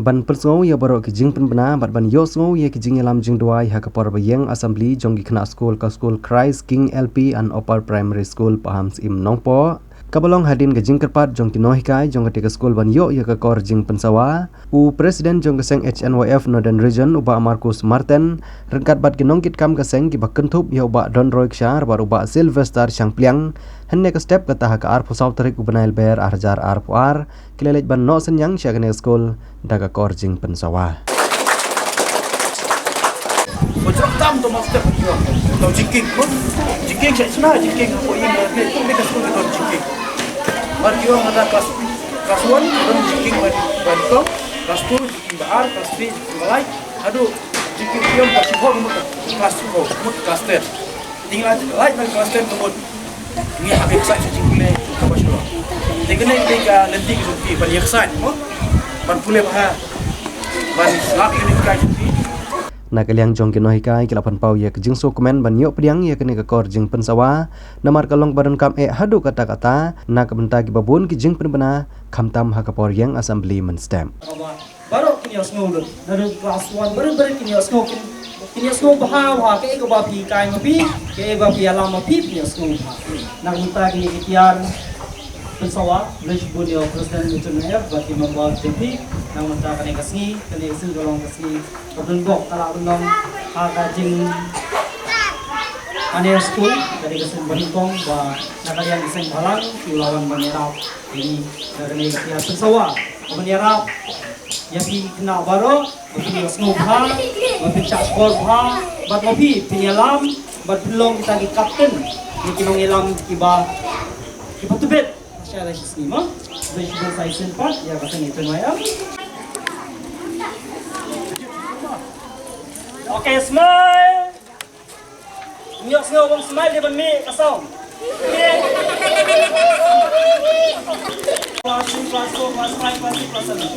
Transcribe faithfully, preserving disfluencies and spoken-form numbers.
Ban pynsngew ïa baroh ki jingpynbna bad ban ïohsngew ïa ki jingïalam jingduwai ha ka por ba ïeng assembly jong ki khynnah skul ka skul Christ King L P and Upper Primary School Pahamsyiem Nongpoh, kaba long hadien ka jingkyrpad jong ki nonghikai jong katei ka skul ban ïoh ïa ka kor jingpynsawa, u President jong ka seng H N Y F Northern Region u Bah Marcus Marten ryngkat bad ki nongkitkam ka seng kiba kynthup ïa u Bah Donroy Kshaw bad u Bah Sylvester Shangpliang, hynne ka step kata ha ka arphew saw tarik u bnai Lber ar hajar arphew ar, ki la leit ban noh synñiang sha kane ka skul da ka kor jingpynsawa. Ba jrong tam to master. To jingkieng, ko. Jingkieng sha sna, jingkieng ko ïing ne, ne ka skul to jingkieng. Mar ki ong ada class, class one, don jingkieng ban, ban to, class two, jingkieng ba ar, class three, jingkieng ba lai, haduh jingkieng ba shibun mut class four, mut class ten. Ïa la, la na class ten ka mut. Ngi hap ïa ksai sha jingpule kaba shuwa. Te kane ka dei ka lynti ka jong phi ban ïa ksai mo. Ban pule bha. Ban lap ïa ka jong phi. Na ka liang jong ki nonghikai ki la pynpaw ïa ka jingsngewkmen ban ïoh pdiang ïa kane ka kor jingpynsawa. Namar ka long ba donkam eh haduh katta katta na ka bynta kiba bun ki jingpynbna khamtam ha ka por ïeng assembly mynstep. Baroh kin ïohsngew lut. Naduh class one baroh baroh kin ïohsngew kin, kin ïohsngew bha bha kaei kaba phi hikai ma phi, kaei ba phi ïalam ma phi, phi ïohsngew bha. Na ka bynta kine ki tiar pynsawa, khublei shibun ïa u President H N Y F bad ki member jong phi. Na ka bynta kane ka sngi, kane ka sngi ka long ka sngi ka pynbok ka la pynlong ha ka jing kane ka skul, kane ka seng ba nyngkong ba na ka liang ka seng bhalang ki la wan ban ïarap. Ini na kane ka tiar pynsawa ka ban ïarap. Ïa phi khynnah baroh, ba phin ïohsngew bha, ba phin shah shkor bha, bad ma phi phin ïalam, bad phin long kita ki captain, ïa ki nongïalam kiba, kiba tbit. Sha la shi sngi mo, ba shi ba sa ïaseng pat, ïa ka seng ïa phin wai am. Okay, smile. Ngi ïohsngew bym smile dei ban mih ka sound. Class three, class four, class five, class six, class seven.